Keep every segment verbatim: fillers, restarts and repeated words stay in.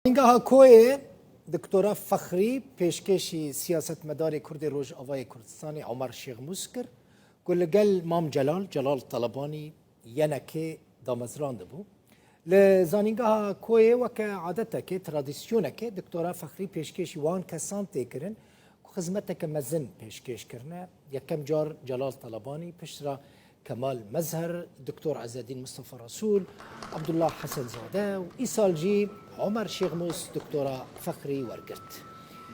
Zanîngeha Koyê Doktora Fexrî pêşkêşî siyasetmedarê Kurdê Rojavayê Kurdistanê Omer Şêxmûs kir, ku li gel Mam Celal, Celal Talabanî yenekê damezrandibû. Li Zanîngeha Koyê weke adetekê, tradisyonekê, Doktora Fexrî pêşkêşî wan kesan tê kirin ku xizmeteke mezin pêşkêş kirine. Yekem car Celal Talabanî, piştre Kemal Mezher, Doktor Ezedîn Mistefa Resûl, Abdullah Hesenzade û îsal jî Omer Şêxmûs Doktora Fexrî wergirt.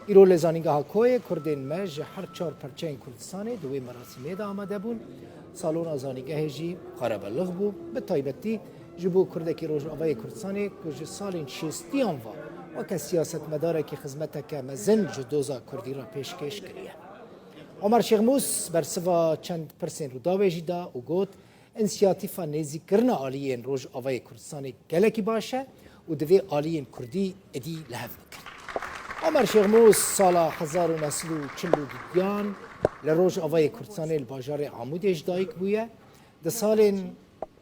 Îro li Zanîngeha Koyê Kurdên me ji her çar perçeyên Kurdistanê di wê merasîmê de amade bûn. Salona zanîngehê jî qarebelix bû. Bi taybetî ji bo Kurdekî Rojavayê Kurdistanê ku ji salên şêstiyan ve weke siyasetmedarekî xizmeteke mezin ji doza Kurdî re pêşkêş kiriye. Omer Şêxmûs bersiva çend pirsên Rûdawê jî da û got, Însiyatîfa nêzîkkirina aliyên Rojavayê Kurdistanê gelekî baş e û divê aliyên Kurdî êdî li hev bikin. Omer Şêxmûs sala hezar û neh sed û çil û duyan li Rojavayê Kurdistanê li bajarê Amûdê ji dayik bûye. Di salên,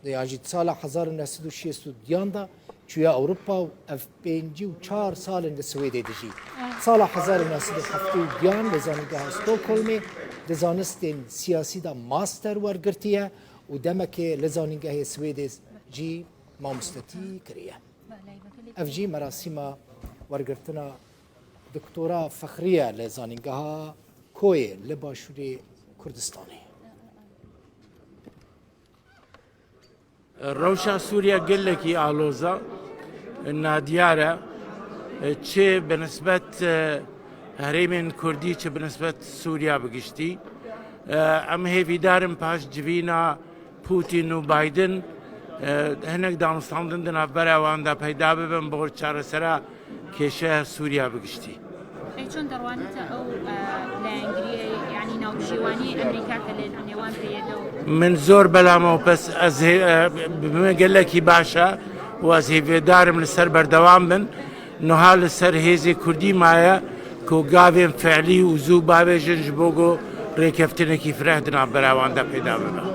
yan jî di sala hezar û neh sed û şêst û duyan de çûye Ewropa û ev pêncî û çar sal in li Swêdê dijî. Sala hezar û neh sed û heftê û duyan li Zanîngeha Stockholmê di zanistên siyasî de master wergirtiye û demekê li Zanîngehê Swêdê jî mamostetî kiriye. Ev jî merasîma wergirtina Doktora Fexrî ye li Zanîngeha Koyê li Başûrê Kurdistanê. Rewşa Sûriye gelekî aloz e, nadiyar e, çi bi nisbet, e, herêmên Kurdî, çi bi nisbet Sûriye bi giştî. E, em hêvîdar in paş civîna Putin û Biden, e, hinek danûstandin di navbera wan de peyda bibin bo çaresera kêşeya Sûriye bi giştî. Pey çond derwanîte ew, e, leyengiriyê, yanî navbijêwaniyê Amerîka ke li nêwan peyê de û Min zor belam e, pes ez hê-, e, bi min gelekî baş e û ez hêvîdar im li ser berdewam bin. Niha li ser hêzê Kurdî maye ku gavên fe'lî û zû bavêjin ji bo ku rêkeftinekî fireh di navbera wan de peyda bibe.